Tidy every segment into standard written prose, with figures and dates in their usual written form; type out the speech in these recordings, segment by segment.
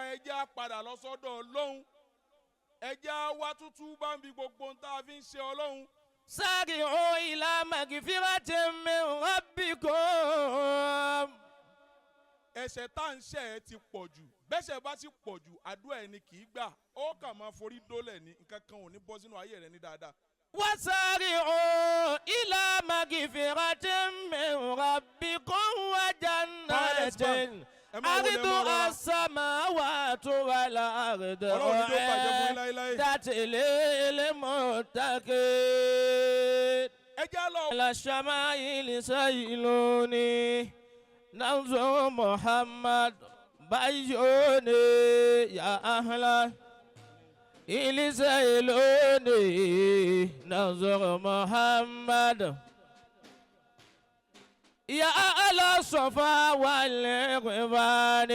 Wa, ẹ jẹ́ á padà lọ sọ́dọ̀ Ọlọ́hun, ẹ jẹ́ á wá tútú bá ń bi gbogbo ohun tá a fi ń ṣe Ọlọ́hun. سارعوا إلى مغفرة من ربكم. Ẹ̀ṣẹ̀ tá à ń ṣẹ̀ ẹ́ ti pọ̀ jù. Bẹ́ṣẹ̀ bá ti pọ̀ jù, àdúrà ẹni kì í gbà, ó kàn máa forí dólẹ̀ ní nǹkan kan ò ní bọ́ sínú ayé rẹ ní dáadáa. وسارعوا إلى مغفرة من ربكم وجنة Ẹ máa wọlé, máa rọra. عرضها السماوات والأرض Ọlọ́run ní tó bàjẹ́ fún yín láéláé. أعدت للمتقين. Ẹ jẹ́ lọ. على الشمائل سيلوني ننظر محمد بيوني يا أهلا إلي سيلوني ننظر محمد يا أهل الصفا والرضوان،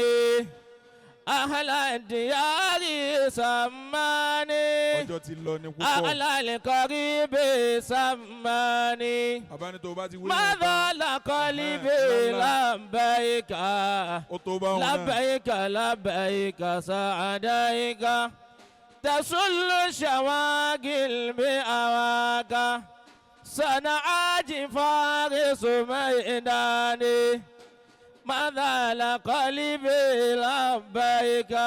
أهل الديار سماني. Ọjọ́ ti lọ ní púpọ̀. أهل القريب سماني. Bàbá ní tó o bá ti wí ماذا لقلبي لبيك. Ó tó bá wọn náà. لبيك لبيك سعديك تسل شواغل بأواك صنعاء فارس ميداني. ماذا لقلبي لبيك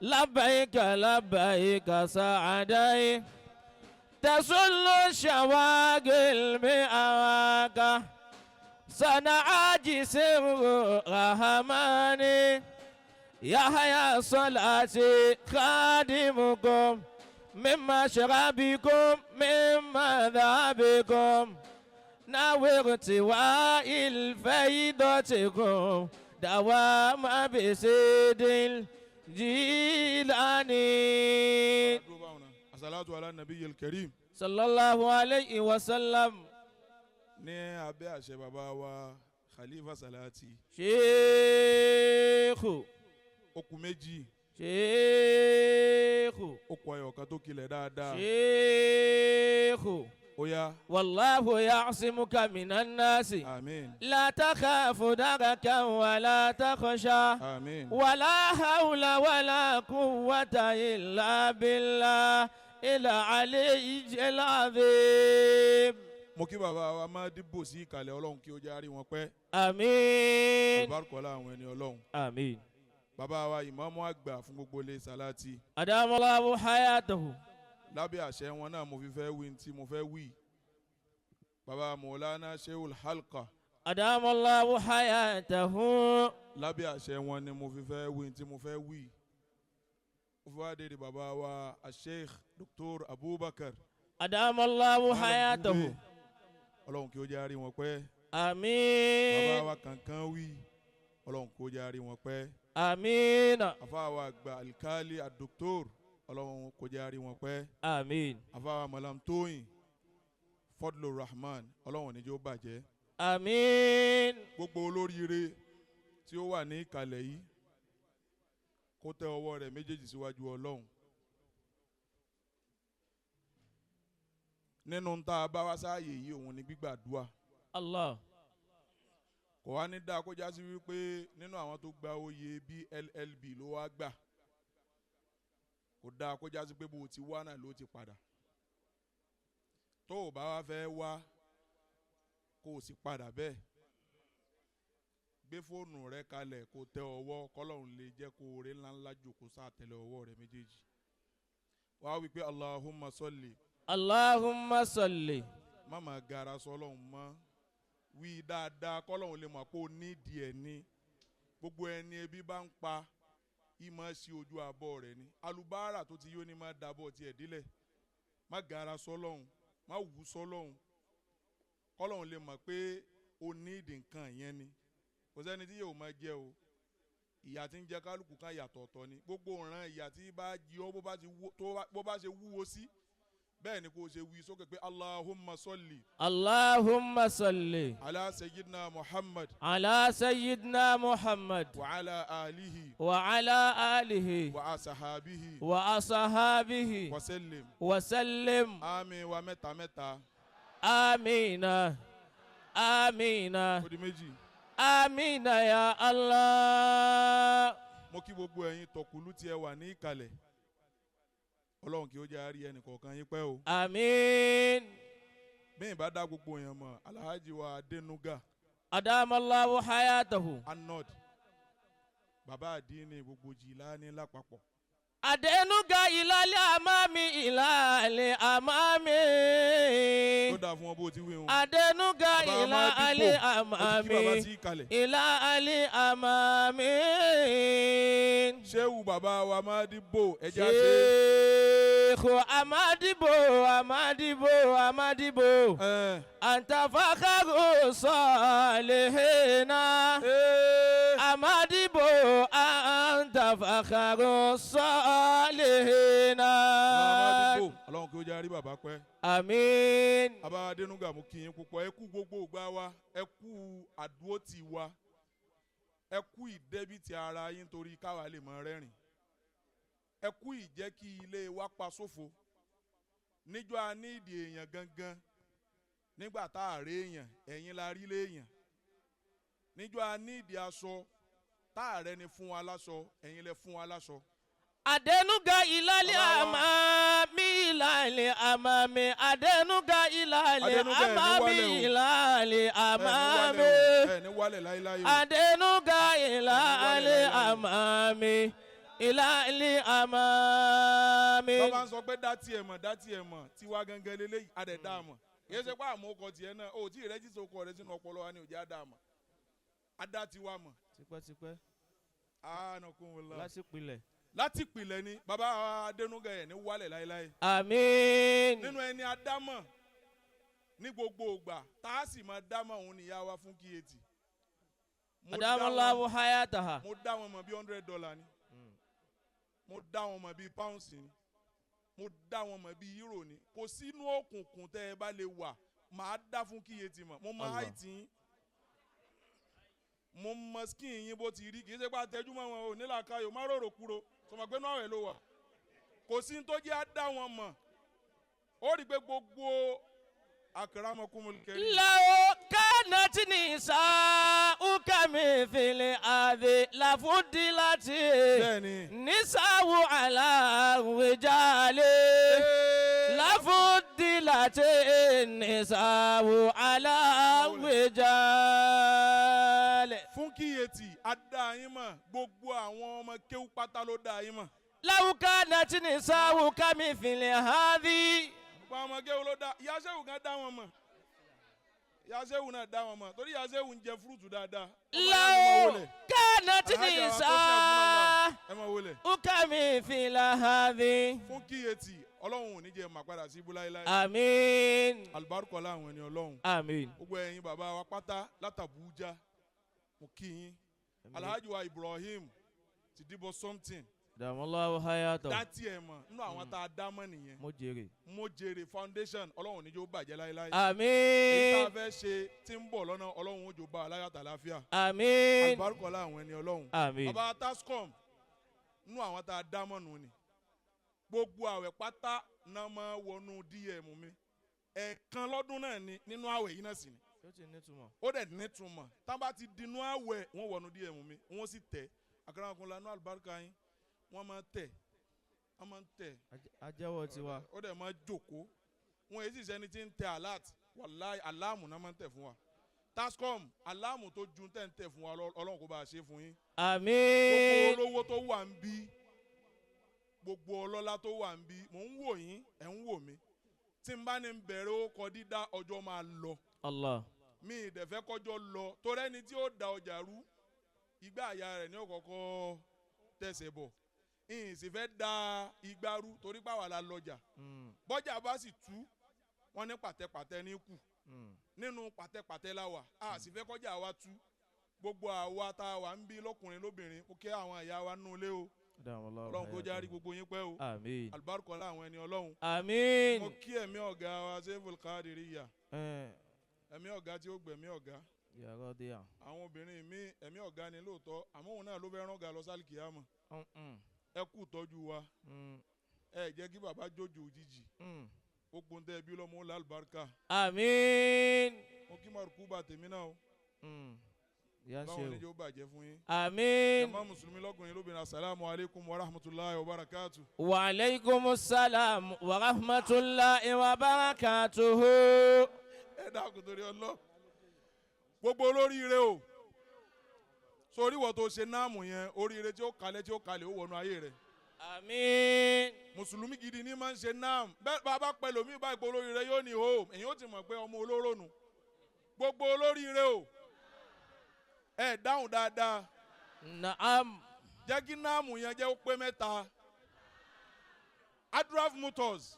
لبيك لبيك سعديك تسل الشواغل بأواك صنعاء سر رحماني. يحيى صلاتي خادمكم من مشربكم من مذهبكم ناوي ارتواء الفيضتكم دوام بسيد الجيلاني. Dúró báwọn náà. Asalatu ala nabiyil karim. صلى الله عليه وسلم. Ní abẹ́ àṣẹ bàbá wa Khalifa Salati. شيخ. Okùn méjì. شيخ. Okùn ẹyọ kan tó kilẹ̀ dáadáa. شيخ. Ó yá. والله يعصمك من الناس. Àmín. لا تخاف دركا ولا تخشى. Àmín. ولا حول ولا قوة إلا بالله العلي العظيم. Mo kí bàbá wa má dìbò sí ìkàlẹ̀, Ọlọ́run kí ó jẹ́ àárí wọn pẹ́. آمين. Àlùbáríkọ́lá àwọn ẹni Ọlọ́run. آمين. Bàbá wa ìmáàmù àgbà fún gbogbo ilé Salati. أدام الله حياته. Lábẹ́ àṣẹ wọn náà mo fi fẹ́ wí tí mo fẹ́ wí. Bàbá Mọ̀lánà Shehul Halqa. أدام الله حياته. Lábẹ́ àṣẹ wọn ni mo fi fẹ́ wí tí mo fẹ́ wí. Ó fi wá dé di bàbá wa Sheikh Dr. Abubakar. أدام الله Malam حياته. Bube. Ọlọ́run kí ó jẹ́ àárí wọn pẹ́. Bàbá آمين. wa kankan wí, Ọlọ́run kó jẹ́ àárí wọn pẹ́. آمين. Àfáà wa àgbà Alikali Adoktor, Ọlọ́run kó jẹ́ àárí wọn pẹ́. آمين. Àfáà wa Malam Tóyìn Fọdùlù Rahman, Ọlọ́run níjó bàjẹ́. آمين. Gbogbo olóríire tí ó wà ní ìkàlẹ̀ yìí, kó tẹ ọwọ́ rẹ̀ méjèèjì síwájú Ọlọ́run. Nínú tá a bá wá sáàyè yìí, òun ni gbígbàdúà. الله. Kò wá ní dáa kó já sí wípé nínú àwọn tó gba oyè BLLB ló wá gbà. Kò dáa kó já sí pé bó o ti wá náà ló ti padà. Tó o bá wá fẹ́ wá, kó o sì padà bẹ́ẹ̀, gbé fóònù rẹ kalẹ̀, kó tẹ ọwọ́ kọ́lọ́hún lè jẹ́ kó o rí ńláńlá jòkó sáàtẹ̀lẹ̀ ọwọ́ rẹ méjèèjì. Wàá wí pé Allahumma salli. اللهم صل. Má máa gara sọlọ́hún mọ́, wí dáadáa kọ́lọ́hún lè mọ̀ pé o nídìí ẹ̀ ní. Gbogbo ẹni ebi bá ń pa ìmọ̀ sí ojú abọ́ rẹ̀ ni alubára tó ti yó ni má dabọ̀ tiẹ̀ dílẹ̀. Má gara sọlọ́hún, má wù sọlọ́hún, kọ́lọ́hún lè mọ̀ pé o nídìí nǹkan yẹn ni. Kò sẹ́ni tí yóò máa jẹ o. Ìyà tí ń jẹ kálukú kan yàtọ̀ ọ̀tọ̀ ni. Gbogbo ìran ìyà tí bá jí ọ, bó bá ti wú tó bó bá ṣe wúwo sí, bẹ́ẹ̀ ni kò ṣe wí sókè pé Allahumma salli. اللهم صل. Ala sayyidina Muhammad. على سيدنا محمد. Wa ala alihi. وعلى آله. Wa asahabihi. وأصحابه. Wa sallim. وسلم. Àmín wa mẹ́ta mẹ́ta. آمين آمين. Ó di méjì. آمين يا الله. Mo kí gbogbo ẹ̀yin tọ̀kùlú tí ẹ wà ní ìkàlẹ̀. Ọlọ́run kí ó jẹ́ àárí ẹnì kọ̀ọ̀kan yín pẹ́ o. Àmín. Bí n bá dá gbogbo èèyàn mọ̀, Alhaji wa Adenuga. Adamallahu hayatahu. Anod. Bàbá àdínní gbogbo Jìlání lápapọ̀. Adenuga ìlàlẹ̀ àmàmì ìlàlẹ̀ àmàmì. Ó dáa fún wọn bó ti wí wọn. Adenuga ìlàlẹ̀ àmàmì ìlàlẹ̀ àmàmì. Ṣéwù bàbá wa Amadibo ẹja ṣe. Ṣéèkù Amadibo Amadibo Amadibo. Antafakaru sọ̀lẹ̀hìnà. Amadibo antafakaru sọ̀lẹ̀hìnà. Amadibo Ọlọ́run kí ó jẹ́ àrí bàbá pẹ́. Àmín. Bàbá Adénúgà mú kí yín púpọ̀, ẹ kú gbogbo ìgbà wa, ẹ kú àdúrótì wa, ẹ kú ìdẹ́bìtì ara yín torí káwa lè mọ rẹ́rìn, ẹ kú ìjẹ́ kí ilé wa pa sófo níjọ́ a ní ìdí èèyàn gangan nígbà tá a rí èèyàn ẹ̀yin la rí léèyàn, níjọ́ a ní ìdí aṣọ tá a rẹni fún wa láṣọ ẹ̀yin lẹ fún wa láṣọ. Adenuga ìlàlẹ̀ àmàmì ìlàlẹ̀ àmàmì Adenuga ìlàlẹ̀ àmàmì ìlàlẹ̀ àmàmì Adenuga ìlàlẹ̀ àmàmì ìlàlẹ̀ àmàmì. Bàbá ń sọ pé dá tiẹ̀ mọ̀ dá tiẹ̀ mọ̀ tiwa gangan lélẹ́yìí adẹ̀dá mọ̀ kìí ṣe pé àmọ́ ọkọ̀ tiẹ̀ náà o tí ìrẹ́jísọ̀ ọkọ̀ rẹ sínú ọpọlọ wa ni òjá dá mọ̀ adá tiwa mọ̀. Tipẹ́tipẹ́. Anakunla. Láti pilẹ̀. Láti pilẹ̀ ni bàbá Adénúgà yẹn ní wálẹ̀ láéláé. Àmín. Nínú ẹni adámọ̀ ní gbogbo ìgbà tá a sì máa dámọ̀ òun níyà wa fún kíyètì. Adamallahu hayataha. Mo dá wọn mọ̀ bí $100 ni. Mo dá wọn mọ̀ bí pounds ni. Mo dá wọn mọ̀ bí euro ni. Kò sínú òkùnkùn tẹ́ ẹ bá lè wà màá dá fún kíyètì mọ̀. Mo mọ height yín. Mo mọ skin yín bó ti rí kì í ṣe pé àtẹjúmọ́ wọn ò nílàkayò má rorò kúrò sọmọ pé náà rẹ̀ ló wà kò sí ní tó jẹ́ á dá wọn mọ̀ ó rí i pé gbogbo akramakumul karim. Law kanat nisa'uka mithli hadhi lafudilati nisa'u ala rijali lafudilati nisa'u ala rijali. Fún kíyètì a dá yín mọ̀ gbogbo àwọn ọmọ kéwú pátá ló dá yín mọ̀. Law kanat nisa'uka mithli hadhi. Gbogbo àwọn ọmọ kéwú ló dá Yasẹ́wù kan dá wọn mọ̀ Yasẹ́wù náà dá wọn mọ̀ torí Yasẹ́wù ń jẹ fúrúùtù dáadáa. Law kanat nisa'uka mithli hadhi. Fún kíyètì Ọlọ́run ò ní jẹ́ mà padà sí ibú láéláé. Àmín. Àlùbáríkà àwọn ẹni Ọlọ́run. Àmín. Gbogbo ẹ̀yin bàbá wa pátá látàbújá mo kí yín. Alhaji wa Ibrahim ti dìbò something. Dàmúláwò hayatọ̀. Dátì ẹ̀ mọ̀ nínú àwọn tá a dá mọ̀ nìyẹn. Mo jèrè. Mo jèrè foundation Ọlọ́run ní jẹ́ ó bàjẹ́ láéláé. Àmín. Èyí tá a fẹ́ ṣe tí ń bọ̀ lọ́nà Ọlọ́run ó jò bá aláyàtà láfíà. Àmín. Àlùbáríkà àwọn ẹni Ọlọ́run. Àmín. Bàbá Tascom nínú àwọn tá a dá mọ̀ nù ni. Gbogbo àwẹ̀ pátá náà máa wọnú DM mi. Ẹ̀ẹ̀kan lọ́dún náà ni nínú àwẹ̀ yìí náà sì ni. Ó ti nítumọ̀. Ó dẹ̀ nítumọ̀. Tá bá ti dinú àwẹ̀ wọ́n wọnú DM mi wọ́n sì tẹ̀. Àkàràkùn lanú àlùbáríkà yín wọ́n máa tẹ̀ wọ́n máa ń tẹ̀. Ajẹ́wọ́ tiwa. Ó dẹ̀ máa jókòó. Wọ́n èyí sì sẹ́ni tí ń tẹ alert wàláì aláàmù náà máa ń tẹ̀ fún wa. Tascom aláàmù tó ju tẹ̀ ń tẹ̀ fún wa Ọlọ́run kó bá a ṣe fún yín. Àmín. Gbogbo olówó tó wà ń bí gbogbo ọlọ́lá tó wà ń bí mò ń wò yín ẹ̀ ń wò mí tí n bá ní bẹ̀rẹ̀ ó kọ dídá ọjọ́ máa lọ. Allah. Mi ìdẹ̀fẹ́ kọjọ́ lọ torí ẹni tí ó da ọjà rú igbá àyà rẹ̀ ní ọ̀kọ̀ọ̀kọ̀ tẹ̀sẹ̀ bọ̀ ìyìn sì fẹ́ da igbá rú torí pàwọ́ la lọ́jà bọ́jà bá sì tú wọ́n ní pàtẹ́pàtẹ́ ní kù nínú pàtẹ́pàtẹ́ la wà a sì fẹ́ kọjá wa tú gbogbo àwa tá a wà ń bí lọ́kùnrin lóbìnrin ó kẹ́ àwọn ìyá wa nínú ilé o. Ọlọ́run kó járí gbogbo yín pẹ́ o. Àmín. Àlùbáríkà láwọn ẹni Ọlọ́run. Àmín. Mo kí ẹ̀mí ọ̀gá wa Seiful Qadiriyya. Ẹ̀mí ọ̀gá tí ó gbẹ̀mí ọ̀gá. Àwọn obìnrin mi ẹ̀mí ọ̀gá ni lóòótọ́ àmọ́ òun náà ló fẹ́ rán ọ̀gá lọ sálìkì àmọ́. Ẹ kú tọ́jú wa. Ẹ jẹ́ kí bàbá jójo òjijì. Gbogbo ń tẹ́ ẹbí lọ́mọ ó lálùbáríkà. Àmín. Mo kí Màrúkú bá tèmi náà o. Ìyá Ọlọ́run ṣe ní o. jẹ́ ó bàjẹ́ fún yín. Àmín. Jàmá mùsùlùmí lọ́kùnrin lóbìnrin, asalaamu alaykum wa rahmatulahi wa barakatu. Wa aleykum salam wa rahmatulahi wa barakatuhu. Ẹ dákun torí ọlọ́ gbogbo olóríire o, sórí ìwọ tó ṣe náàmù yẹn, oríire tí ó kalẹ̀ tí ó kalẹ̀ ó wọnú ayé rẹ̀. Àmín. Mùsùlùmí gidi ní máa ń ṣe náàmù bẹ́ẹ̀. Bá a bá pẹ́ lómi báyìí pé olóríire, yóò ní home. Èyí ó ti mọ̀ pé ọmọ olóró nu. Gbogbo olóríire o, ẹ dáhùn dáadáa. Naam. Jẹ́ kí náàmù yẹn jẹ́ ó pé mẹ́ta. Adraf Motors,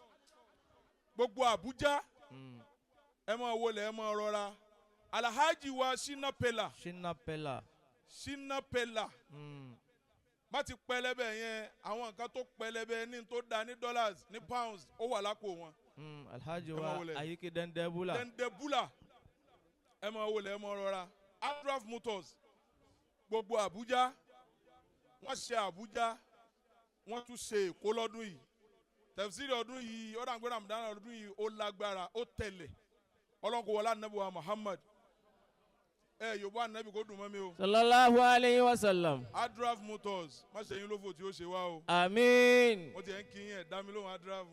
gbogbo Àbújá, ẹ máa wọlé, ẹ máa rọra. Alhaji wa Shina Pela. Shina Pella. Shina Pela. Bá ti pẹlẹbẹ yẹn, àwọn nǹkan tó pẹlẹbẹ ní tó da ní dollars, ní pounds, ó wà lápò wọn. Alhaji Ẹ máa wa wọlé. Ayike Dendebula. Dendebula, ẹ máa wọlé, ẹ máa rọra. Adraf Motors, gbogbo Àbújá, wọ́n ṣe Àbújá, wọ́n tún ṣe Èkó lọ́dún yìí. Tafsiri ọdún yìí, ọ̀dà ń gbé Ramadan ọdún yìí, ó lágbára, ó tẹ̀lẹ̀. Ọlọ́run kò wọlé anabi wa Muhammad. Ẹ Yorùbá, anabi kò dùn mọ́ mi o. Sallallahu alayhi wa sallam. Adraf Motors, má ṣe yín lófò tí ó ṣe wá o. Àmín. Mo ti ẹ̀ ń kí yín, ẹ̀ dá mi lóhùn. Adraf,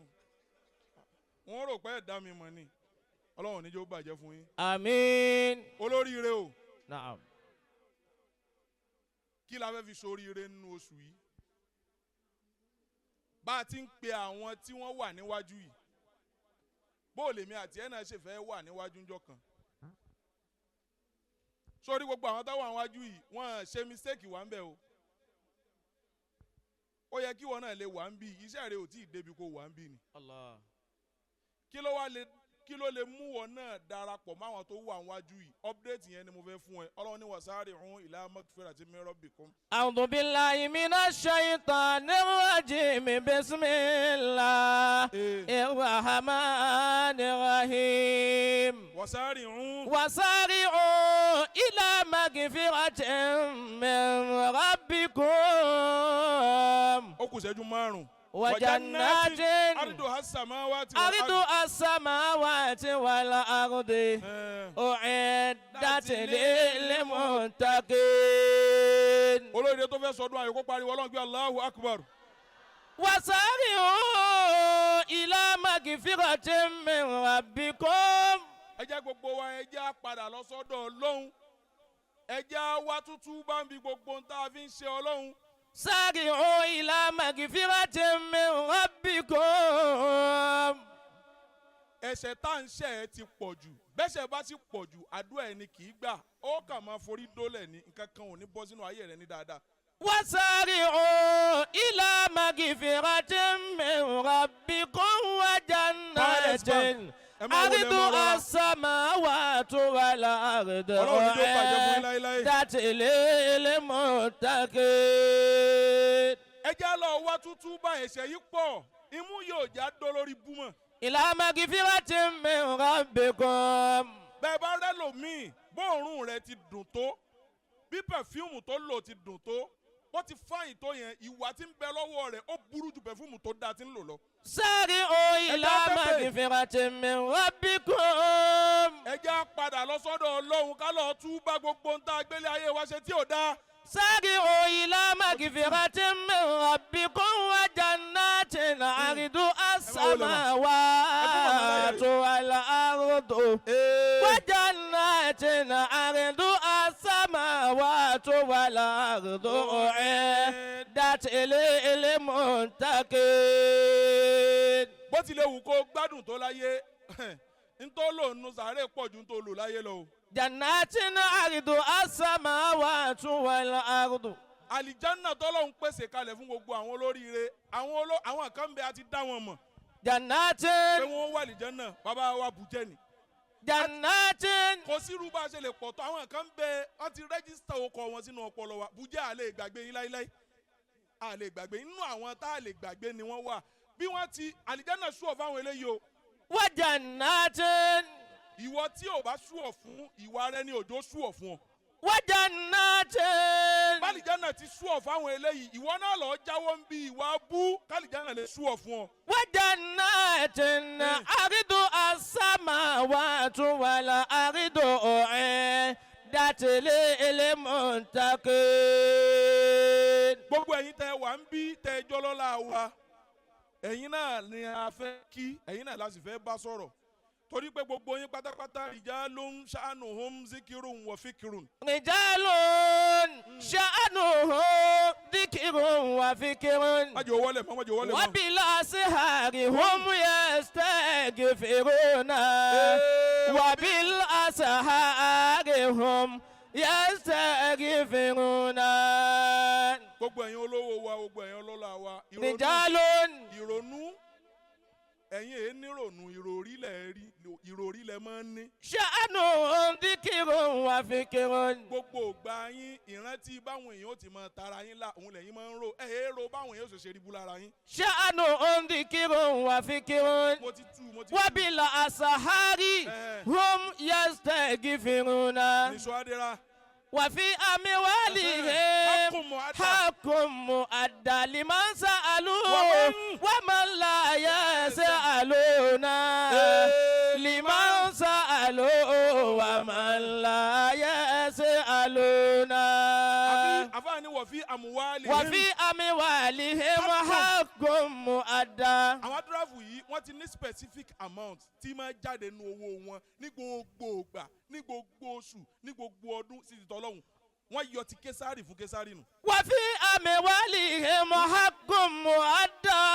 wọ́n rò pé ẹ̀ dá mi mọ̀ ni. Ọlọ́run níjó bàjẹ́ fún yín. Àmín. Olóríire o. Naam. Kí la fẹ́ fi ṣoríire nínú oṣù yìí? Bá a ti ń pe àwọn tí wọ́n wà níwájú yìí, bó o lèmi àti ẹ̀ náà ṣe fẹ́ wà níwájú ńjọ́ kan? Sórí gbogbo àwọn tó wà níwájú yìí, wọ́n ṣe mistake wà ń bẹ̀ o. Ó yẹ kí wọn náà lè wà ń bí. Iṣẹ́ rẹ ò tí ì débi kó wà ń bí ni. Allah. Kí ló wá lè, kí ló lè mú wọn náà darapọ̀ máwọn tó wà níwájú yìí? Update yẹn ni mo fẹ́ fún ẹ. Ọlọ́run ní wasari'u ila magfirati min rabbikum. أعوذ بالله من الشيطان الرجيم، بسم الله الرحمن الرحيم. Wasari'u. وسارعوا إلى مغفرة من ربكم Ó kù ìṣẹ́jú 5. وجنات arduha as-samawati wal أرض ard. السماوات والأرض أعدت للمتقين. Olóríire tó fẹ́ sọdún ayọ̀, kó pariwo Ọlọ́run pé Allahu akbar. وسارعوا إلى مغفرة من ربكم. Ẹ jẹ́ gbogbo wa, ẹ jẹ́ á padà lọ sọ́dọ̀ Ọlọ́run. Ẹ jẹ́ á wá tútú bá ń bi gbogbo ohun tá a fi ń ṣe Ọlọ́run. سارعوا إلى مغفرة من ربكم. Ẹ̀ṣẹ̀ tá à ń ṣẹ̀ ẹ́ ti pọ̀ jù. Bẹ́ṣẹ̀ bá ti pọ̀ jù, àdúrà ẹni kì í gbà. Ó kàn máa forí dólẹ̀ ní nǹkan kan ò ní bọ́ sínú ayé rẹ ní dáadáa. وسارعوا إلى مغفرة من ربكم وجنات Ẹ máa wọlé, ẹ máa أرض rọra. السماوات والأرض Ọlọ́run ní tó bàjẹ́ fún yín láéláé. أعدت للمتقين. Ẹ jẹ́ lọ wá tútú bá. Ẹ̀ṣẹ̀ yìí pọ̀, imú yóò já dó lórí búmọ̀. إلى مغفرة من ربكم. Bẹ́ẹ̀ bá rẹ́ lòmíì, bóòrùn rẹ̀ ti dùn tó, bí perfume tó lò ti dùn tó, bó ti fine tó yẹn, ìwà tí ń bẹ lọ́wọ́ rẹ̀ ó burú ju perfume tó dáa tí ń lò lọ. سارعوا إلى Ẹ jẹ́ tètè. مغفرة من ربكم. Ẹ jẹ́ á padà lọ sọ́dọ̀ Ọlọ́run, ká lọ tú bá gbogbo ń tá a gbélé ayé wa ṣe tí ò dáa. سارعوا إلى مغفرة من ربكم وجنات عرضها السماوات والأرض، وجنات عرضها السماوات والأرض أعدت للمتقين. Bó tilẹ̀ wù kó gbádùn tó láyé, ntọ́ lò nù sàárè pọ̀ ju ntọ́ lò láyé lọ o. جنات عرضها السماوات والأرض. Àlìjánà tọ́lọ́hún pèsè kalẹ̀ fún gbogbo àwọn olóríire, àwọn kan bẹ, a ti dá wọn mọ̀ جنات pé wọ́n wà àlìjánà. Bàbá wa bùjẹ́ ni. جنات Kò sí irú bá a ṣe lè pọ̀ tó, àwọn kan bẹ, wọ́n ti register orúkọ wọn sínú ọpọlọ wa. Bùjẹ́, àlè gbàgbé yín láíláí, àlè gbàgbé. Inú àwọn tá a lè gbàgbé ni wọ́n wà. Bí wọ́n ti àlìjánà sure fáwọn eléyìí o. وجنات Ìwọ tí ò bá sure fún, ìwà rẹ ni òjò sure fún ọ. وجنات Bálìjánà ti sure fáwọn eléyìí, ìwọ náà lọ jáwọ́ ń bí ìwà bú, kálìjánà lè sure fún ọ. وجنات عرضها السماوات والأرض أعدت أعدت للمتقين. Gbogbo ẹ̀yin tẹ́ wà ń bí, tẹ́ jọlọ́lá wa, ẹ̀yin náà ni a fẹ́ kí, ẹ̀yin náà la sì fẹ́ bá sọ̀rọ̀, torí pé gbogbo yín pátápátá رجال شأنهم ذكر وفكر. رجال شأنهم ذكر وفكر. Má jẹ́ owó lẹ̀ mọ́, má jẹ́ owó lẹ̀ mọ́. وبالأسحار هم يستغفرون. وبالأسحار هم يستغفرون. Gbogbo ẹ̀yin olówó wa, gbogbo ẹ̀yin ọlọ́lá wa, ìrònú رجال ìrònú, ẹ̀yin èé nírònú, ìròrí lẹ̀ rí, ìròrí lẹ̀ máa ń ní. شأنهم ذكر وفكر. Gbogbo ògbà yín, ìrántí báwọn èèyàn ó ti máa tara yín là, òun lẹ̀yin máa ń rò. Ẹ̀ ẹ́ ro báwọn èèyàn ó ṣe ṣe rí bú lára yín. شأنهم ذكر وفكر. Mo ti tú, mo ti tú. وبالأسحار هم يستغفرون. Nìṣó adéra. وفي أموالهم حق مؤدى. حق مؤدى لمن سألوا ومن لا يسألون. لمن سألوا ومن لا يسألون. Àbí àfáàní وفي أموال. وفي أموالهم حق مؤدى. Àwọn adúráfù yìí, wọ́n ti ní specific amount tí máa jáde nu owó wọn ní gbogbo ìgbà, ní gbogbo oṣù, ní gbogbo ọdún sí ti tọ́lọ́hún. Wọ́n yọ ti Késàrì fún Késàrì nù. وفي أموالهم حق مؤدى.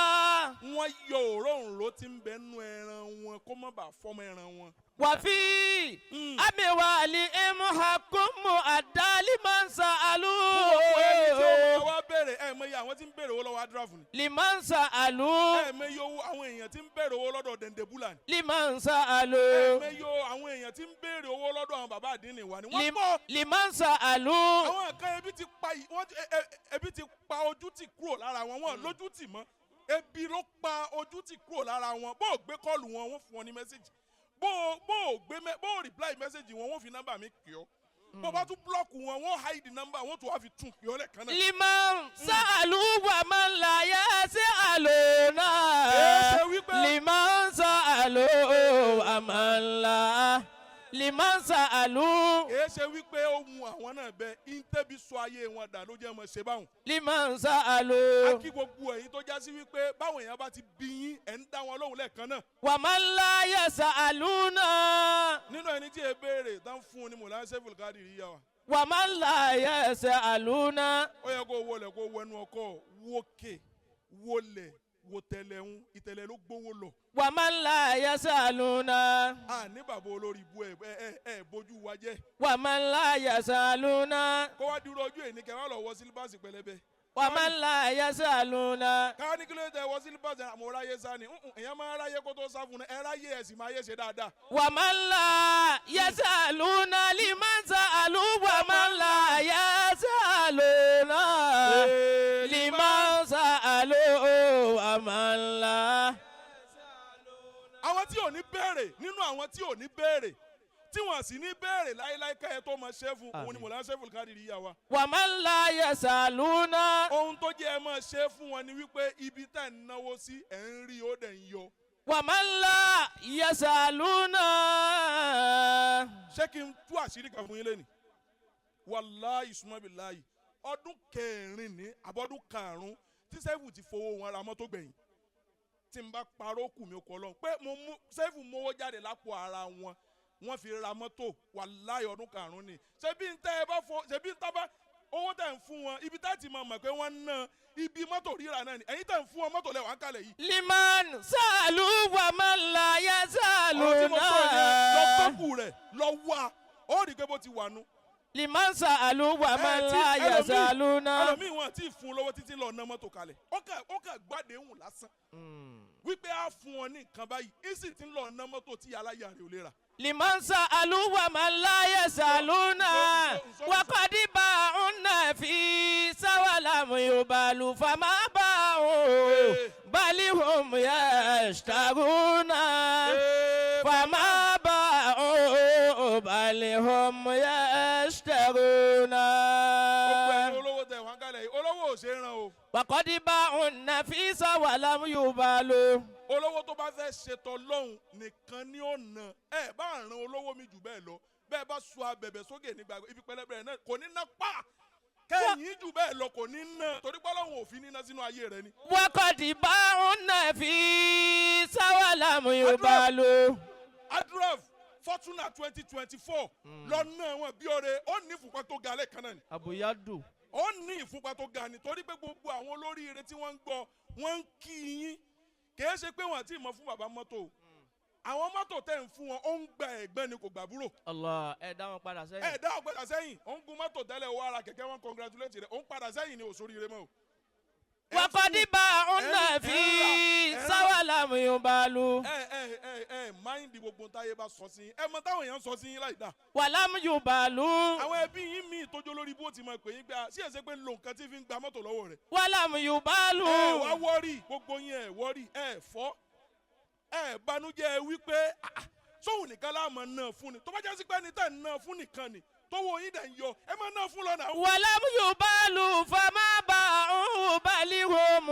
Wọ́n yọ òróǹro tí ń bẹ nú ẹran wọn kó má bàa fọ́mọ ẹran wọn. وفي أموالهم حق مؤدى لمن Gbogbo ẹni tí ó سألوا. máa wá béèrè, ẹ̀ mọ iye àwọn tí ń béèrè owó lọ́wọ́ adúráfù ni. لمن سألوا. Ẹ̀ mọ iye owó àwọn èèyàn tí ń béèrè owó lọ́dọ̀ dẹ̀ndẹ̀búlà ni. لمن Ẹ̀ سألوا. mọ iye àwọn èèyàn tí ń béèrè owó lọ́dọ̀ àwọn bàbá àdínì wa ni. Wọ́n pọ̀. لمن سألوا. Àwọn kan, ebi ti pa wọ́n ebi ti pa ojú tì kúrò lára wọn, wọn lójú tì mọ́. Ebi ló pa ojú tì kúrò lára wọn. Bó o gbé call wọn, wọ́n fún ọ ní message. Bó o gbé bó o reply message wọn, wọ́n fi nọ́mbà mi kì ọ́. Bó o bá tún block wọn, wọ́n hide nọ́mbà, wọ́n tún wá fi tún kì ọ́ lẹ́ẹ̀kan náà. لمن سألوا ومن لا يسألون. Èé ṣe wípé لمن سألوا ومن لا لمن سألوا. Èé ṣe wípé ó mu àwọn náà bẹ íńtẹ́bi sọ ayé wọn dà ló jẹ́ mọ̀ ṣe báwọn. لمن A سألوا. kí gbogbo ẹ̀yin tó já sí wípé báwọn èèyàn bá ti bí yín, ẹ̀ ń dá wọn lóhùn lẹ́ẹ̀kan náà. ومن لا يسألون. Nínú ẹni tí ẹ béèrè tán fún un ni Mọ̀lá Sẹ́fùlù Kádìrí yá wa. ومن لا يسألون. Ó yẹ kó wọlé, kó wẹnu ọkọ wókè, wọlé, wò tẹ̀lẹ̀ ń ìtẹ̀lẹ̀ ló gbówó lọ. ومن لا يسألون. A ní bàbá olórí ibú, ẹ ẹ ẹ bójú wa jẹ́. ومن لا يسألون. Kó wá dúró ọjọ́ èní kẹ́ wá lọ wọ slippers pẹlẹbẹ. ومن لا يسألون. Káwá ní kí ló dé tẹ wọ slippers? Àmọ́ ráyé sá ni. Èèyàn máa ráyé kó tó sá fún un, ẹ ráyé, ẹ sì máa yé ṣe dáadáa. ومن لا يسألون. لمن سألوا ومن لا يسألون. لمن سألوا ومن لا. Àwọn tí ò ní béèrè, nínú àwọn tí ò ní béèrè, tí wọ́n sì ní béèrè láéláé ká ẹ tó máa ṣe fún òun ni Mọ̀lá Sẹ́fùlù Kádìrí yá wa. ومن لا يسألون. Ohun tó jẹ́ ẹ máa ṣe fún wọn ni wípé ibi tá ẹ̀ ń náwó sí, ẹ̀ ń rí, ó dẹ̀ ń yọ. ومن لا يسألون. Ṣé kí n tú àṣírí kan fún yín lẹ́nu? Wàláyì sùmọ́bìláyì, ọdún kẹrin ní àbọ̀dún karùn-ún tí Sẹ́fù ti fowó wọn ra mọ́tò gbẹ̀yìn. Tí n bá parọ́, kù mí kọ́ lọ́hùn pé mo mú Sẹ́fù mówó jáde lápò ara wọn, wọ́n fi ra mọ́tò. Wàláyì, ọdún karùn-ún ni. Ṣebí ń tẹ́ ẹ bá fọ, ṣebí ń tábà owó tẹ̀ ń fún wọn, ibi tá ti máa mọ̀ pé wọ́n ń ná, ibi mọ́tò rírà náà ni. Ẹ̀yin tẹ̀ ń fún wọn mọ́tò lẹ́wọ̀n á kalẹ̀ yìí. لمن سألوا ومن لا Ọ̀rọ̀ tí mo sọ yẹn, lọ يسألون. tọ́kù rẹ̀, lọ wá, ó rí i pé bó ti wà nú. لمن سألوا ومن Ẹ, tí لا يسألون. Ẹlòmíì, wọn àti fún un lọ́wọ́ títí lọ ná mọ́tò kalẹ̀. Ó kà gbàdéhùn lásán wípé á fún ọ ní nǹkan báyìí, ìsì tí ń lọ ná mọ́tò tí aláya rẹ̀ ò lè rà. لمن سألوا ومن لا يسألون. وقد باعوا النفيس ولم يبالوا فما باعوا بل هم يشترون. فما باعوا بل هم يشترون. Gbogbo ẹni olówó tẹ wọn kalẹ̀ yìí, olówó ò ṣe é ràn o. وقد باعوا النفيس ولم يبالوا. Olówó tó bá fẹ́ ṣètò lọ́hùn nìkan ní ọ̀nà ẹ bá ràn olówó mi jù bẹ́ẹ̀ lọ. Bẹ́ẹ̀ bá sọ abẹ̀bẹ̀ sókè nígbà ibi pẹlẹbẹ rẹ̀ náà kò ní ná pa kẹ́yìn jù bẹ́ẹ̀ lọ, kò ní ná, torí pé Ọlọ́run ò fi níná sínú ayé rẹ ni. وقد باعوا النفيس ولم يبالوا. Adraf Fortuner 2024 lọ́nà wọn bí ọ̀rẹ́ ó ní ìfúnpá tó ga lẹ́ẹ̀kan náà ni. Àbúyádù. Ó ní ìfúnpá tó ga ni, torí pé gbogbo àwọn olóríire tí wọ́n ń gbọ́, wọ́n ń kí yín. Kìí ṣe pé wọ́n àti ìmọ̀ fún bàbá mọ́tò o. Àwọn mọ́tò tẹ̀ ń fún wọn, ó ń gba ẹ̀gbẹ́ ni, kò gbàbúrò. Allah, ẹ dá wọn padà sẹ́yìn. Ẹ dá ọ̀gbẹ́dà sẹ́yìn. Ó ń gun mọ́tò tẹ́lẹ̀, ó ara kẹ̀kẹ́ wọn congratulate rẹ̀, ó ń padà sẹ́yìn ni, òṣòríire mọ́ o. وقد باعوا النفيس ولم يبالوا. Ẹ mind gbogbo táyé bá sọ sí yín. Ẹ mọ táwọn èèyàn sọ sí yín láì dá. ولم يبالوا. Àwọn ẹbí yín míì tójó lórí bó ti mọ pé yín gbà sí ẹsẹ pé ń lo nǹkan tí fi ń gba mọ́tò lọ́wọ́ rẹ̀. ولم Ẹ wá يبالوا. worry, gbogbo yín, ẹ worry, ẹ fọ́, ẹ banújẹ́ wípé ah, ah, sóhun nìkan láàmú náà fún ni. Tó bá jásí pé ẹni tẹ̀ ń ná fún nìkan ni tówó yín dẹ̀ ń yọ, ẹ máa ná fún lọ́nà. ولم يبالوا فما باعوا بل هم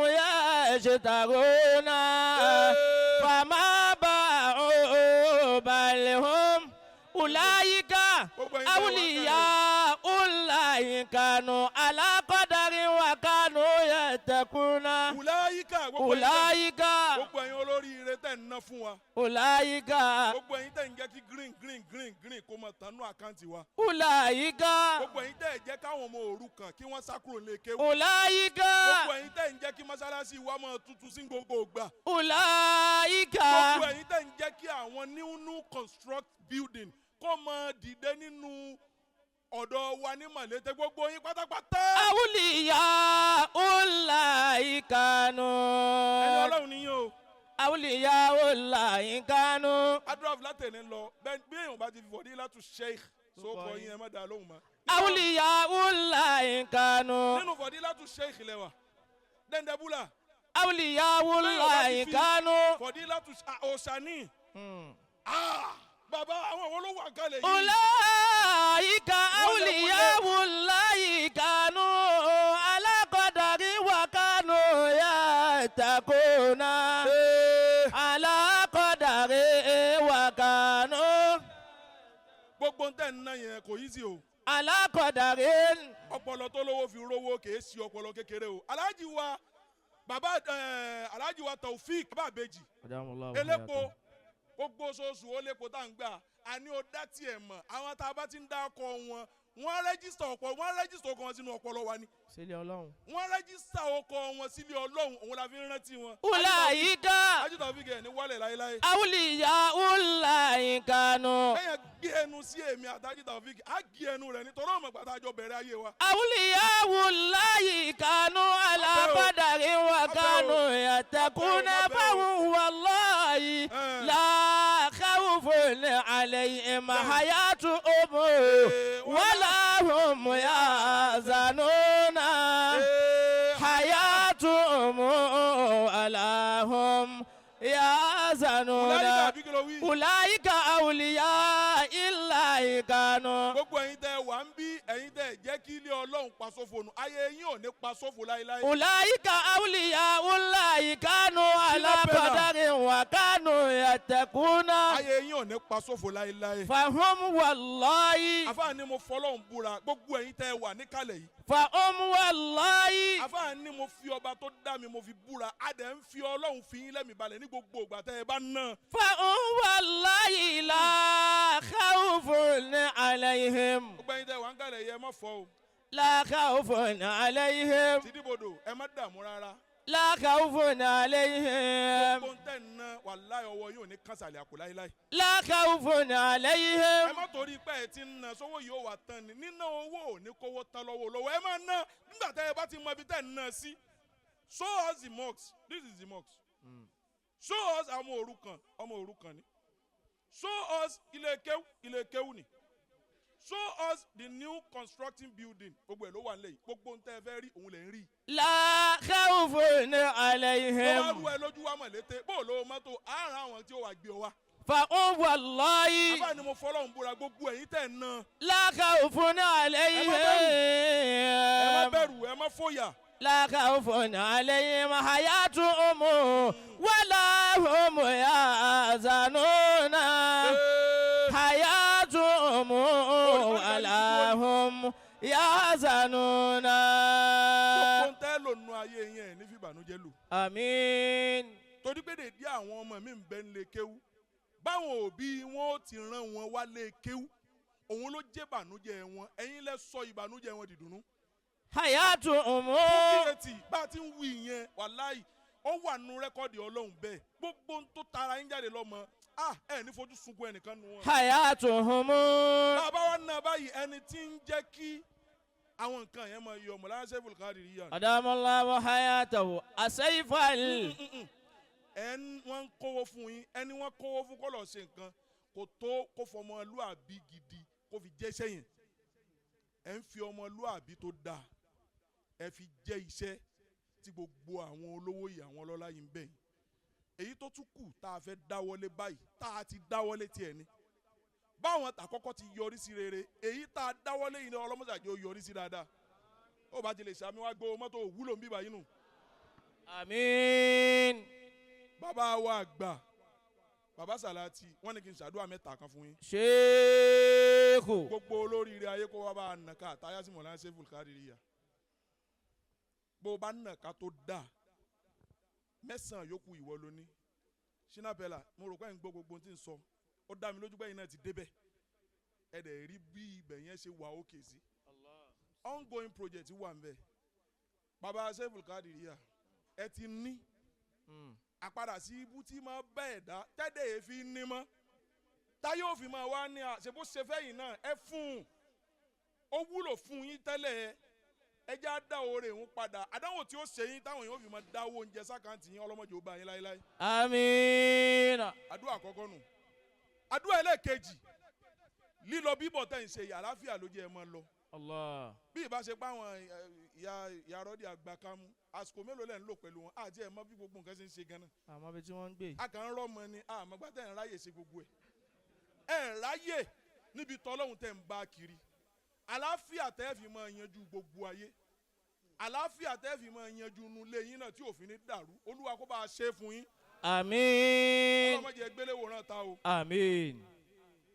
يشترون. فما باعوا بل هم أولئك Gbogbo ẹ̀yin tẹ́ wá. أولياء الله كانوا على قدر وكانوا يتقون. أولئك, gbogbo ẹ̀yin أولئك. Gbogbo ẹ̀yin olóríire tẹ̀ ń ná fún wa. أولئك. Gbogbo ẹ̀yin tẹ̀ ń jẹ́ kí green green green green kó máa tán nú account wa. أولئك. Gbogbo ẹ̀yin tẹ̀ jẹ́ káwọn ọmọ òrukàn kí wọ́n sá kúrò lè kéwú. أولئك. Gbogbo ẹ̀yin tẹ̀ ń jẹ́ kí mọ́sálásí wa máa tutù sí gbogbo ìgbà. أولئك. Gbogbo ẹ̀yin tẹ̀ ń jẹ́ kí àwọn new construct building kó máa dìde nínú ọ̀dọ̀ wa ní Mọ̀lété, gbogbo yín pátápátá. أولياء الله كانوا. Ẹni Ọlọ́run níyìn o. أولياء الله كانوا. Adraf, látẹ̀lé lọ bẹ́ẹ̀, bí èèyàn bá ti fi fọ̀dí látú sheikh sókò yín, ẹ má dá lóhùn mọ́. أولياء الله كانوا. Nínú fọ̀dí látú sheikh lẹ́wà dẹ́ndẹ́búlà. أولياء الله كانوا. Fọ̀dí látú ọ̀sánì. Bàbá, àwọn àwọn olówó àkàlẹ̀ yìí. أولئك أولياء الله كانوا على قدر وكانوا يتقون. على قدر وكانوا. Gbogbo ń tẹ̀ ń ná yẹn kò yí sí o. على قدر. Ọpọlọ tó lówó fi rówó kìí ṣe ọpọlọ kékeré o. Aláàjì wa, bàbá ẹ, aláàjì wa Taofik, bàbá àbèjì elépo, gbogbo oṣooṣù ó lépo tá à ń gbà. Àní ó dá tiẹ̀ mọ̀, àwọn tá a bá ti ń dá ọkọ wọn, wọ́n register ọ̀pọ̀, wọ́n register ọkọ wọn sínú ọpọlọ wa ni. Sílẹ̀ Ọlọ́run. Wọ́n register ọkọ wọn sílé Ọlọ́run, òun la fi ń rántí wọn. أولئك Aláàjì Taofik ẹ̀ ní wálẹ̀ láéláé. أولياء الله كانوا. Ẹ̀yàn gbé ẹnu sí èmi àtàjì Taofik, á gé ẹnu rẹ̀ nítorí ọmọ ìgbà tá a jọ bẹ̀rẹ̀ ayé wa. أولياء الله كانوا على قدر وكانوا يتقون. فهم والله لا خوف عليهم حياتهم ولا هم يحزنون. حياتهم ولا هم يحزنون. أولئك àbí kí ló wí? أولئك أولياء الله كانوا. Gbogbo ẹ̀yin tẹ́ wà ń bí, ẹ̀yin tẹ́ jẹ́ kí ilé Ọlọ́run pa sófo nù, ayé yín ò ní pa sófo láéláé. أولئك أولياء الله كانوا على قدر وكانوا يتقون. Ayé yín ò ní pa sófo láéláé. فهم والله. Àfáà ni mo fọlọ́run búra, gbogbo ẹ̀yin tẹ́ wà níkàlẹ̀ yìí. فهم والله. Àfáà ni mo fi ọba tó dá mi, mo fi búra, a dẹ̀ ń fi Ọlọ́run fi yín lẹ́mìí balẹ̀ ní gbogbo ìgbà tẹ́ ẹ bá ná. فهم والله لا خوف عليهم. Gbogbo ẹ̀yin tẹ́ wà níkàlẹ̀ yìí, ẹ má fọ́ o. لا خوف عليهم. Tìdíbodò, ẹ má dààmú rárá. لا خوف عليهم. Gbogbo ń tẹ̀ ń ná, wàláhì, ọwọ́ yín ò ní kásàlẹ̀ àpò láéláé. لا خوف عليهم. Ẹ má torí pé ẹ ti ń ná sówó yìí ó wà tán ni. Níná owó ò ní kówó tán lọ́wọ́ lọ́wọ́. Ẹ máa ná nígbà tẹ́ ẹ bá ti mọ ibi tẹ́ ń ná sí. Show us the mosque. This is the mosque. Show us àwọn òrukàn, ọmọ òrukàn ni. Show us ilé kéwú, ilé kéwú ni. Show us the new constructing building. Gbogbo ẹ̀ ló wà nílẹ̀ yìí. Gbogbo ń tẹ́ ẹ fẹ́ rí, òun lè ń rí. لا خوف Tó bá عليهم. rú ẹ lójú wa mọ̀ létè bó o lówó mọ́tò, àárọ̀ àwọn tí ó wà gbé ọ wá. فهم والله. Àbá ni mo fọlọ́run búra, gbogbo ẹ̀yin tẹ̀ ń ná. لا خوف Ẹ má عليهم. bẹ̀rù, ẹ má fòyà. لا خوف عليهم حياتهم ولا هم يحزنون. حياتهم يحزنون. Gbogbo ń tẹ́ lò nù ayé yẹn ní fìbànújẹ́ lò. Àmín. Torí pé dèdí àwọn ọmọ mi ń bẹ ń lè kéwú, báwọn òbí wọn ó ti rán wọn wá lé kéwú, òun ló jẹ́ ìbànújẹ́ wọn. Ẹ̀yin lẹ sọ ìbànújẹ́ wọn dìdùnnú. حياتهم. Fúkìrẹ́tì bá a ti ń wí yẹn, wàláì ó wà nù record ọlọ́run bẹ́ẹ̀. Gbogbo ń tó tara yín jáde lọ́mọ, ah, ẹ ní fojú sunkún ẹnìkan nu wọn. حياتهم. Bàbá wa ná báyìí, ẹni tí ń jẹ́ kí àwọn nǹkan yẹn máa yọ Mọ̀lára Sẹ́fù Kádìrí yà. أدام الله حياته أسيف ال Ẹ ń wọ́n ń kówó fún yín, ẹni wọ́n kówó fún kó lọ́ọ́ ṣe nǹkan kò tó kó fọmọlúàbí gidi kó fi jẹ́ṣẹ́ yẹn. Ẹ ń fi ọmọlúàbí tó dáa ẹ fi jẹ́ iṣẹ́ tí gbogbo àwọn olówó yìí, àwọn ọlọ́lá yìí ń bẹ̀ yín. Èyí tó tún kù tá a fẹ́ dáwọ́lé báyìí, tá a ti dáwọ́lé tiẹ̀ ni báwọn tàkọ́kọ́ ti yọrí sí rere, èyí tá a dáwọ́lé yìí ni ọlọ́mọdé ó yọrí sí dáadáa. Ó bá ti lè sàmì wá gbowó mọ́tò wúlò ń bíbá yín nù. Àmín. Bàbá wa àgbà, bàbá Sàlátì, wọ́n ní kí n ṣàdúrà mẹ́ta kan fún yín. Ṣéèkù. Gbogbo olóríire ayé kó wá bá a nàka àtàyà sí Mọ̀lá Sẹ́fù Kádìríyà. Bó o bá nàka tó dáa mẹ́sàn-án yòókù ìwọ ló ní. Ṣínàpẹ́là, mo rò pé ń gbọ́ gbogbo ohun tí ń sọ, ó dá mi lójú pé ẹ̀yin náà ti débẹ̀, ẹ dẹ̀ rí bí ibẹ̀ yẹn ṣe wà ókè sí. Ongoing project wà ń bẹ̀. Bàbá Sẹ́fù Kádìríyà, ẹ ti ní àpadà sí ibú tí máa bẹ́ ẹ̀dá tẹ́lẹ̀ èéfín ní mọ́ táyé òfin máa wá ní à ṣe bó ṣe fẹ́yìn náà ẹ fún un, ó wúlò fún yín tẹ́lẹ̀, ẹ jẹ́ á dá oore òun padà. Àdánwò tí ó ṣe yín táwọn èèyàn fi máa dáwọ́ oúnjẹ s'account yín, ọlọ́mọdé ó bá yín láéláé. Àmín. Àdúrà àkọ́kọ́ nù. Àdúrà ẹlẹ́ẹ̀kejì, lílọ bíbọ̀ tẹ̀ ń ṣe yìí, àlàáfíà ló jẹ́ ẹ máa lọ. Allah. Bí ìbá ṣe pé àwọn ìyá ìyá rọ́dí àgbà kámú, àsìkò mélòó lẹ̀ ń lò pẹ̀lú wọn àti ẹ̀ mọ̀ bí gbogbo nǹkan ṣe ń ṣe gan-an. Àmọ́ ibi tí wọ́n ń gbé. A kàn ń rọ́mọ ni, àmọ́ gbá tẹ̀ ń ráyè ṣe gbogbo ẹ̀. Ẹ̀ ń ráyè níbi tọ́lọ́hún tẹ̀ ń bá kiri. Àlàáfíà tẹ́ fi máa yanjú gbogbo ayé, àlàáfíà tẹ́ fi máa yanjú inú ilé yín náà tí òfin ní dàrú, Olúwa kó bá a ṣe é fún yín. Àmín. Ọlọ́mọdé gbéléwòrán ta o. Àmín.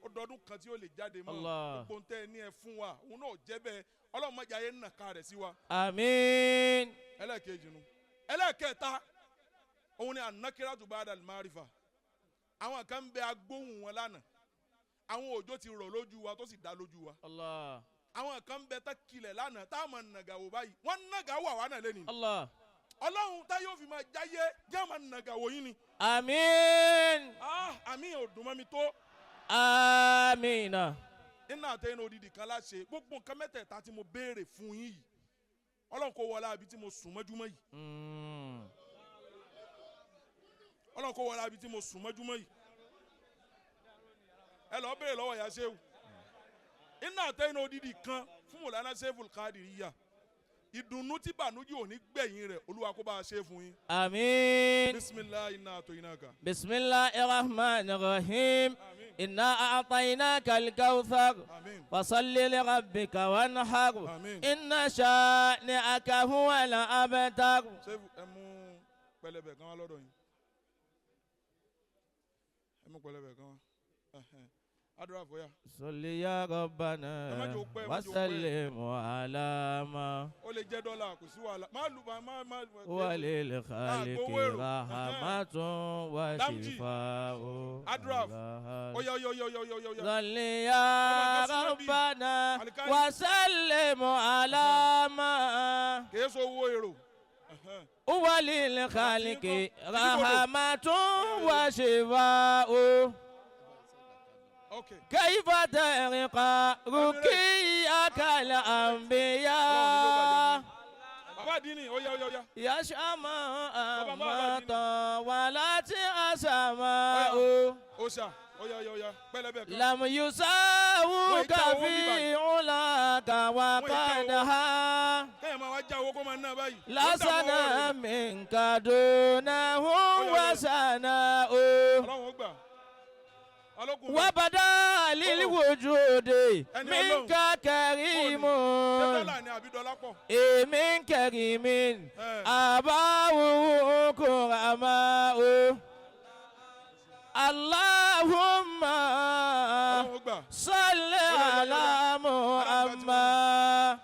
Ó dọdún kan tí ó lè jáde mọ́. Allah. Gbogbo ntẹ́ ní ẹ fún wa, òun náà jẹ́ bẹ́ẹ̀, ọlọ́mọdé ayé ń nàka rẹ̀ sí wa. Àmín. Ẹlẹ́ẹ̀kejì nu. Ẹlẹ́ẹ̀kẹta, òun ni anakiratu ba'da al-marifa. Àwọn kan ń bẹ agbóhùn wọn lánàá, àwọn òjò ti rọ̀ lójú wa tó sì dá lójú wa. Allah. Àwọn kan ń bẹ tá kilẹ̀ lánàá tá a máa nàgà wò báyìí, wọ́n nàgà wà wà náà lẹ́nu. Allah. Ọlọ́run tá yóò fi máa jáyé jẹ́ máa nàgà wò yín ni. Àmín. Ah, àmì ò dùn mọ́ mi tó. Àmín. Nínú àtẹ̀yìn odidi kan láṣẹ gbogbo nǹkan mẹ́tẹ̀ẹ̀ta tí mo béèrè fún yín yìí, Ọlọ́run kò wọlé àbí tí mo sùn mọ́júmọ́ yìí. Ọlọ́run kò wọlé àbí tí mo sùn mọ́júmọ́ yìí. Ẹ lọ béèrè lọ́wọ́ ìyá Ṣéwù. Iná àtẹ̀yìn odidi kan fún Mọ̀lánà Sẹ́fù Kádìríyà, ìdùnnú tí bànújẹ́ ò ní gbẹ̀yìn rẹ̀, Olúwa kó bá a ṣe fún yín. Àmín. Bisimilahi iná àtọ̀yìn kan. بسم الله الرحمن الرحيم. Àmín. إنا أعطيناك الكوثر. Àmín. فصل لربك وانحر. Àmín. إن شانئك هو الأبتر. Ṣé ẹ mú pẹlẹbẹ kan wá lọ́dọ̀ yín? Ẹ mú pẹlẹbẹ kan wá. Ẹhẹn. Àdúrà fọyà. صل يا ربنا Ẹ má jẹ́ ó pẹ́, ẹ má jẹ́ ó pẹ́. وسلم على ما Ó lè jẹ́ dọ́là, kò sí wàhálà. Má lù má má má. وللخالق Gbowó èrò. رحمة Damji. وشفاء. Adraf. الله. Ó yá, ó yá, ó yá, ó yá, ó yá, ó yá. صل يا Ọmọ kan súnmọ́ bí. ربنا Alikali. وسلم على ما Kìí sọ owó èrò. Ẹhẹn. وللخالق Ìdíbòdò. رحمة وشفاء. Ok. كيف ترقى رقيك الأنبياء؟ Bàbá àdínì, ó yá, ó yá, ó yá. يشأم Bàbá أما àdínì. طولت أسماء. Ó ṣà, ó yá, ó yá, ó yá. Pẹlẹbẹ kan. لم يساووك Wọ́n ìjà owó في bíbá. علاك وقدها. Kẹ́yìn máa wá já owó kó máa ná báyìí. Ó dààmú ọwọ́ لسنا rẹ̀. منك دونه وسناء. Ọlọ́run ó gbà. Ọlọ́kùnrin. وبدا للوجود Ẹni منك كريم. Ṣé dọ́là ni àbí dọ́là pọ̀? من كريم Ẹ. أباه كرماء. اللهم Ọlọ́run ó gbà. صل على محمد.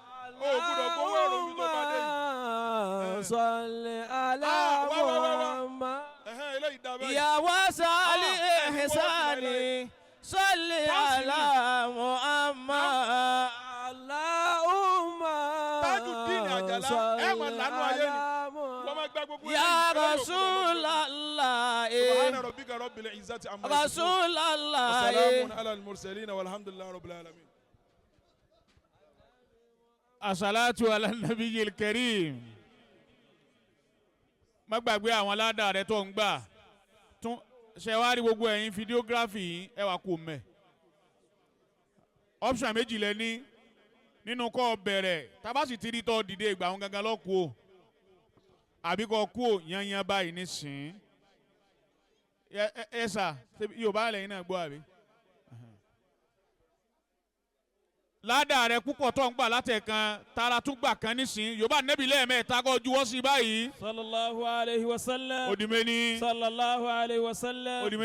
báyìí. يا واسع Ah, الإحسان صل على محمد. اللهم Tajudeen Àjàlá, ẹ máa lànà ayé ni. Wọ́n máa gbá gbogbo يا eléyìí, eléyìí ò gbọdọ̀ رسول mọ́. الله. سبحان ربك رب العزة عما يصفون. رسول الله. وسلام على المرسلين والحمد لله رب العالمين. Asalatu ala nabiyil karim. Má gbàgbé àwọn aládàá rẹ tó ń gbà tún ṣe wá rí gbogbo ẹ̀yin videography yìí, ẹ wà kò mẹ̀. Option méjì lẹ ní nínú kọ́ bẹ̀rẹ̀ tábà sì ti rí tọ́ dìde ìgbà wọn gangan lọ́kù o, àbí kọ́ kú o yanyan báyìí nísìnyí. Ẹ sà, Yorùbá lẹ́yìn náà gbọ́ àbí? Ládàá rẹ púpọ̀ tó ń gbà látẹ̀kan tara tún gbà kan nísìnyí, Yorùbá nẹ́bí lẹ́ẹ̀mẹ́ta kọ́ juwọ́ sí báyìí. صلى الله عليه وسلم. Ó di méní. صلى الله عليه وسلم. Ó di méjì.